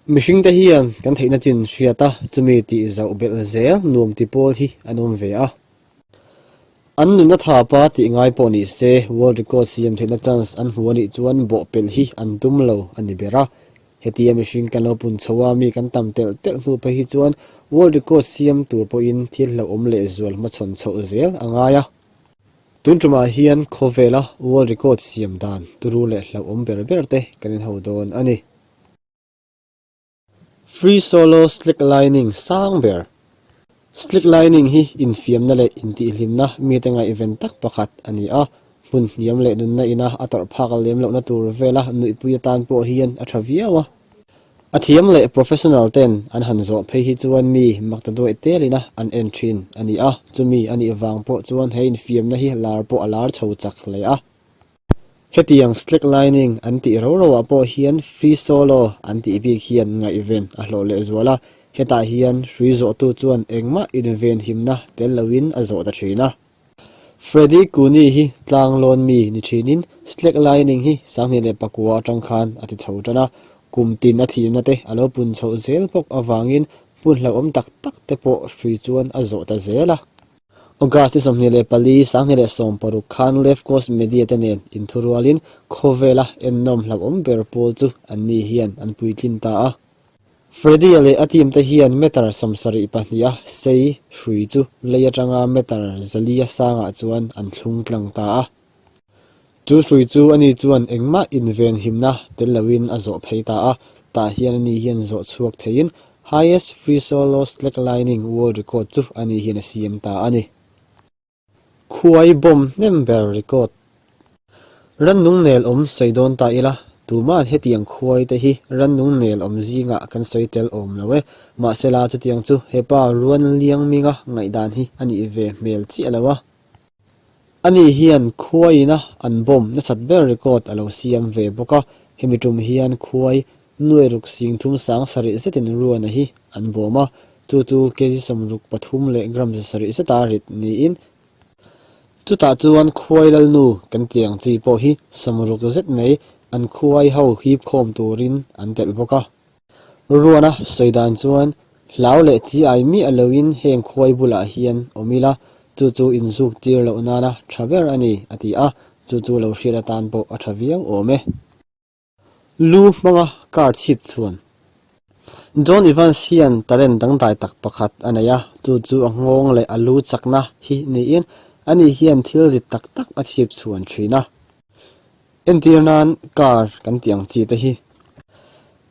Mihringte hian kan theihna chin hriat a, chumi tih zauh belh zel nuam ti pawl hi an awm ve a. An nunna thapa tih ngai pawh ni se, world record siam theihna chance an hmu a nih chuan bawhpelh hi an tum lo a ni ber a. Hetia mihring kan lo pun chho a, mi kan tam telh telh hnu phei hi chuan world record siam tur pawhin thil hlauhawm lehzual hmachhawn chhoh zel a ngai a. Tun tumah hian khawvela world record siam dan turu leh hlauhawm ber ber te kan inho dawn a ni. Free Solo Slicklining sang ber Slicklining hi infiamna leh intihhlimna mite ngaihven tak pakhat a ni a, hmun hniam leh nunna ina a tawrh phak lem lohna tur vela nuihpui atan pawh hian a tha viau a. A thiam leh professional ten an han zawh phei hi chuan mi makta duaih telina an en thin a ni a, chumi a nih vang pawh chuan he infiamna hi lar pawh a lar chho chak hle a. Hetiang slacklining an tih ro ro ah pawh hian free solo an tih bik hian ngaihven a hlawh leh zual a, hetah hian hrui zawhtu chuan engmah inven himna tel loin a zawh ta thin a. Freddy Cooney hi tlanglawn mi ni thinin slacklining hi 2009 atang khan a ti chho tan a, kum tin a thihna te a lo pun chhoh zel bawk avangin hmun hlauhawm tak tak te pawh hrui chuan a zawh ta zel a. August ni 24, 2016 khan Left Coast Media te nen inthurualin khawvela ennawm hlauhawm ber pawl chu anni hian an puitlin ta a. Freddy-a leh a team te hian meter 72 a sei hrui chu lei atanga meter 4 a sangah chuan an thlung tlang ta a. Chu hrui chu ani chuan engmah inven himna tel loin a zawh phei ta a, tah hian ani hian zawh chhuak theiin Highest Free Solo Slacklining World Record chu ani hian a siam ta a ni. Khuai bomb hnem ber record. Rannung nel awm sawi dawn ta ila, tuma'n hetiang khuai te hi rannung nel awm zingah kan sawi tel awm lo e. Mahsela chutiang chu hepa Ruan Liang Minga ngaihdan hi a nih ve hmel chiah lo a. Ani hian khuaiina an bomb nasat ber record a lo siam ve bawk a, hemi tum hian khuai nuai ruk sing thum sang sarih zetin Ruana hi an bawm a, chu chu kg 63 leh gram 7 zeta rit niin Chutah chuan khuai lalnu kan tih ang chi pawh hi 60 zet mai an khuai ho hip khawm turin an telh bawk a. Ruana sawi dan chuan hlau leh chi ai miah loin heng khuai bulah hian awm ila, chu chu inzuk tir loh nana tha ber a ni a ti a, chu chu lo hriat atan pawh a tha viau awm e. Lu hmanga car chhip chhuan. John Evans hian talent dangdai tak pakhat a nei a, chu chu a nghawng leh a lu chakna hi niin ani hian thil rit tak tak a chhip chhuan thin a. Entir nan car kan tih ang chi te hi.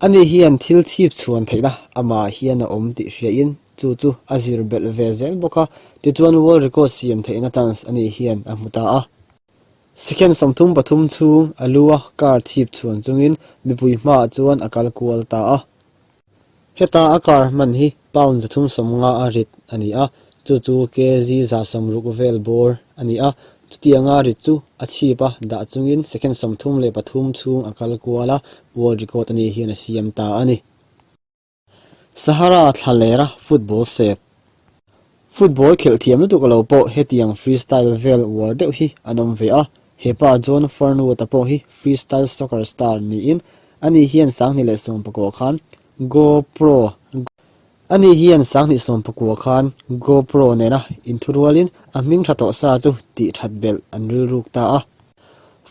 Ani hian thil chhip chhuan theihna amah hian a awm tih hriain chu chu a zir belh ve zel bawk a, tichuan world record siam theihna chance ani hian a hmu ta a. Second 33 chhung a lu a car chhip chhuan chungin mipui hmaah chuan a kal kual ta a. Heta a car hman hi pound 350 a rit a ni a, chu chu kg 160 vel bawr a ni a. Chutianga rit chu a chhip a dah chungin second 33 chhung a kal kual a, world record a ni hian a siam ta a ni. Sahara thla lera football sep. Football khelh thiam lutuk lo pawh hetiang freestyle vel uar deuh hi an awm ve a, hepa John Fernwood-a pawh hi freestyle soccer star niin ani hian 2019 khan GoPro Ani hian 2019 khan GoPro nena inthurualin a hming tha tawh sa chu tih that belh an rilruk ta a.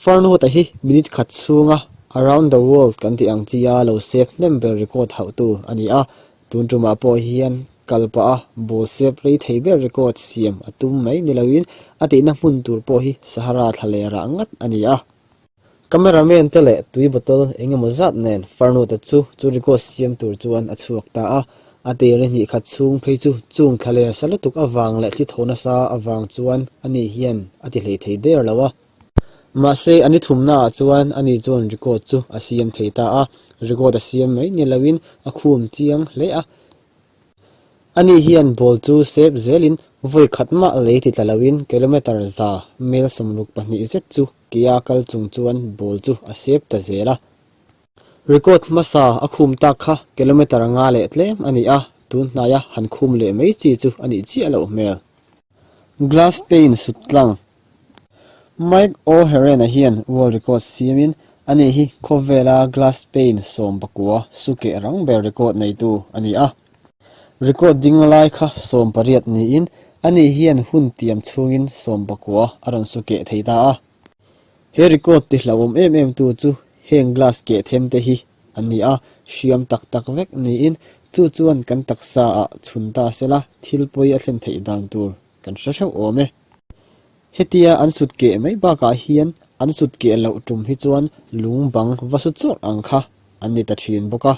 Fernwood-a hi minute khat chhunga Around the World kan tih ang chi a lo sep hnem ber record hauhtu a ni a, tun tumah pawh hian kal pah a ball sep rei thei ber record siam a tum mai ni loin a tihna hmun tur pawh hi Sahara thla leh rah ngat a ni a. Cameraman te leh tui bottle eng emaw zat nen Fernwood-a chu chu record siam tur chuan a chhuak ta a, a tir hnih khat chhung phei chu chung thla ler sa lutuk avang leh thli tho nasa avang chuan ani hian a ti hlei thei der lo a. Mahse, a ni thumnaah chuan ani chuan record chu a siam thei ta a, record a siam mai ni loin a khum chiang hle a. Ani hian ball chu sep zelin vawi khat mah lei ti tla loin kilometre za mel 62 zet chu kea kal chung chuan ball chu a sep ta zel a. Record hmasa a khum tak kha kilometre nga leh tlem a ni a, tun hnaia han khum leh mai chi chu a nih chiah loh hmel. Glass pane sut tlang. Mike O'Herrena hian world record siamin. Ani hi khawvela glass pane sawmpakua sukeh rang ber record neitu a ni a. Record ding lai kha 18 niin ani hian hun tiam chhungin sawmpakua a rawn sukeh thei ta a. He record ti hlauhawm em em tu chu heng glass keh them te hi an ni a, hriam tak tak vek niin chu chuan kan taksa ah chhun ta sela thil pawi a thlen theih dan tur kan hre hreuh awm e. Hetia an sut keh mai bakah hian an sut keh loh tum hi chuan lung bang va su chawrh ang kha an ni ta thin bawk a.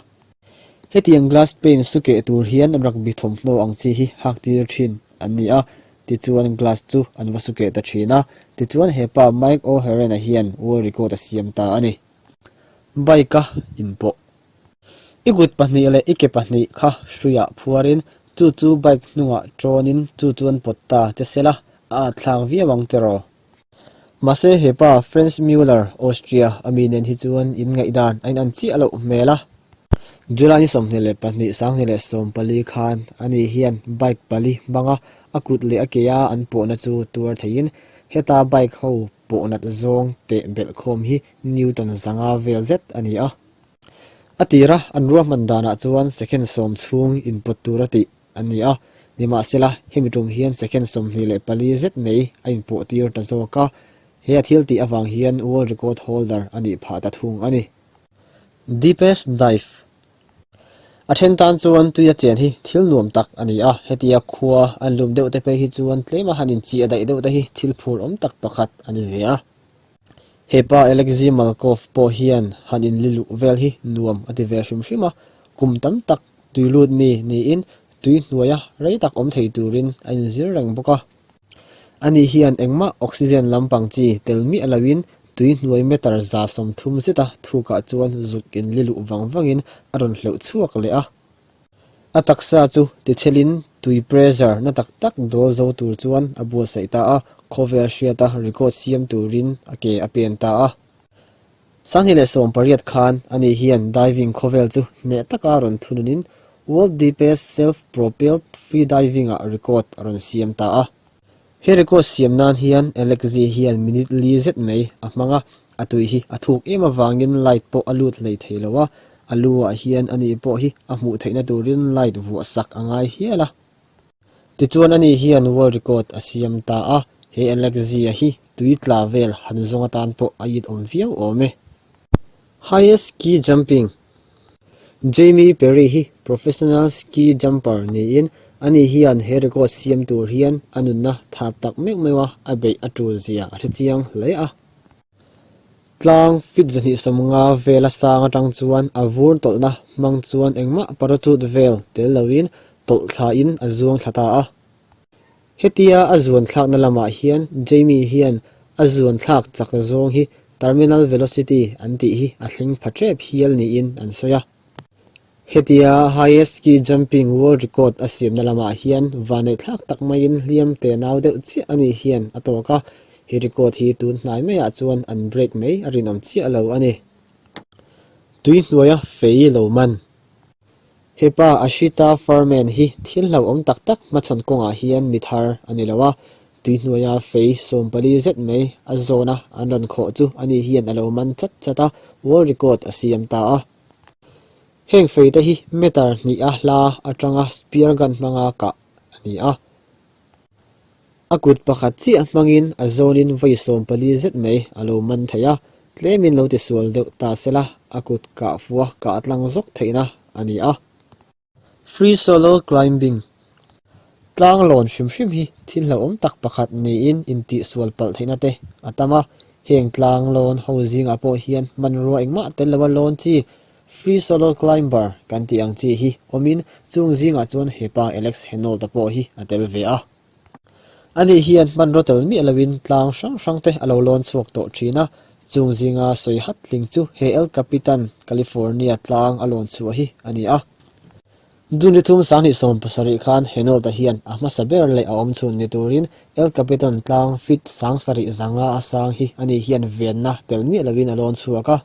Hetiang glass pane su keh tur hian rugby thawmhnaw ang chi hi hak tir thin an ni a, tichuan glass chu an va su keh ta thin a, tichuan hepa Mike O'Hearn-a hian world record a siam ta a ni. Bike-a inpawh. I kut pahnih leh i ke pahnih kha hruiah phuarin chu chu bike hnungah tawnin chu chuan pawt ta che sela a at thlak viau ang tiraw? Mahse hepa Franz Mueller, Austria, a mi nen hi chuan in ngaihdan a inan chiah loh hmel a. July ni 22 2014 khan ani hian bike pali hmanga a kut leh a kea an pawhna chu tuar theiin heta bike ho pawhnat zawng teh belhkhawm hi Newton zanga vel zet a ni a. A tira an ruahman danah chuan second sawm chhung inpawt tura tih an ni a, nimahsela hemi tum hian second 24 zet mai a inpawh tir ta zawk a, he a thil tih avang hian world record holder a nih phah ta thung a ni. Deepest Dive A then tan chuan tuia chen hi thil nuam tak a ni a, hetia khua an lum deuh te phei hi chuan tlema han inchiah daih deuh te hi thil phur awm tak pakhat a ni ve a. Hepa Alexei Malkov pawh hian han inli luh vel hi nuam a ti ve hrim hrim a, kum tam tak tui lut mi niin tui hnuaia rei tak awm thei turin a inzir reng bawk a. Ani hian engmah oxygen lampang chi tel miah loin tui hnuai meter 130 zeta thukah chuan zuk inli luh vang vangin a rawn hleuh chhuak leh a. A taksa chu tichelin tui pressure na tak tak dawl zo tur chuan a buatsaih ta a, khawvel hriata record siam turin a ke a pen ta a. 2018 khan ani hian diving khawvel chu hneh taka rawn thununin World Deepest Self-Propelled Free Diving-ah record a rawn siam ta a. He record siam nan hian Alexei hian minute li zet mai a hmang a, a tui hi a thuk em avangin light pawh a lut hlei thei lo a, a lu ah hian ani pawh hi a hmuh theihna turin light vuah sak a ngai hial a. Tichuan ani hian world record a siam ta a, he Alexei-a hi tui tla vel han zawng atan pawh a it awm viau awm e. Highest ski jumping Jamie Perry hi professional ski jumper niin ani hian he record siam tur hian a nunna thap tak meuh meuh a a beih a tul zia a hre chiang hle a. Tlang feet 250 vela sang atang chuan a vur tawlhna hmang chuan engmah parachute vel tel loin tawlh thlain a zuang thla ta a. Hetia a zuan thlakna lamah hian Jamie hian a zuan thlak chak zawng hi terminal velocity an tih hi a thleng pha tep hial niin an sawi a. Hetia highest ski jumping world record a siamna lamah hian vanneih thlak tak maiin hliam te nau deuh chiah a nih hian a tawk a, he record hi tun hnai maiah chuan an break mai a rinawm chiah lo a ni. Tui hnuaia fei lo man. Hepa Ashita Furman hi thil hlauhawm tak tak hmachhawn kawngah hian mi thar a ni lo a, tui hnuaia fei 14 zet mai a zawna an rawn khawh chu ani hian a lo man chat chat a, world record a siam ta a. Heng fei te hi meter hnih a hla atanga spear gun hmanga kah a ni a. A kut pakhat chiah hmangin a zawnin vawi 14 zet mai a lo man thei a, tlemin lo tisual deuh ta sela a kut kah fua kah tlang zawk theihna a ni a. Free solo climbing Tlang lawn hrim hrim hi thil hlauhawm tak pakhat niin intihsual palh theihna te a tam a, heng tlang lawn ho zingah pawh hian hmanrua engmah tel lova lawn chi free solo climber kan tih ang chi hi awmin chung zingah chuan hepa Alex Honnold-a pawh hi a tel ve a. Ani hian hmanraw tel miah loin tlang hrang hrang te a lo lawn chhuak tawh thin a, chung zinga sawi hat tling chu he El Capitan, California tlang a lawn chhuah hi a ni a. June ni thum 2017 khan Honnold-a hian a hmasa ber leh a awm chhun ni turin El Capitan tlang feet 75 a sang hi ani hian venna tel miah loin a lawn chhuak a.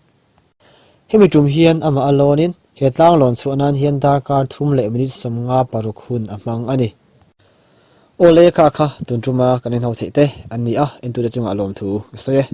Hemi tum hian amah a lawnin he tlang lawn chhuah nan hian darkar thum leh minute 56 hun a hmang a ni. Awle kha kha tun tuma kan inho theih te an ni a, entute chungah lawmthu ka sawi e.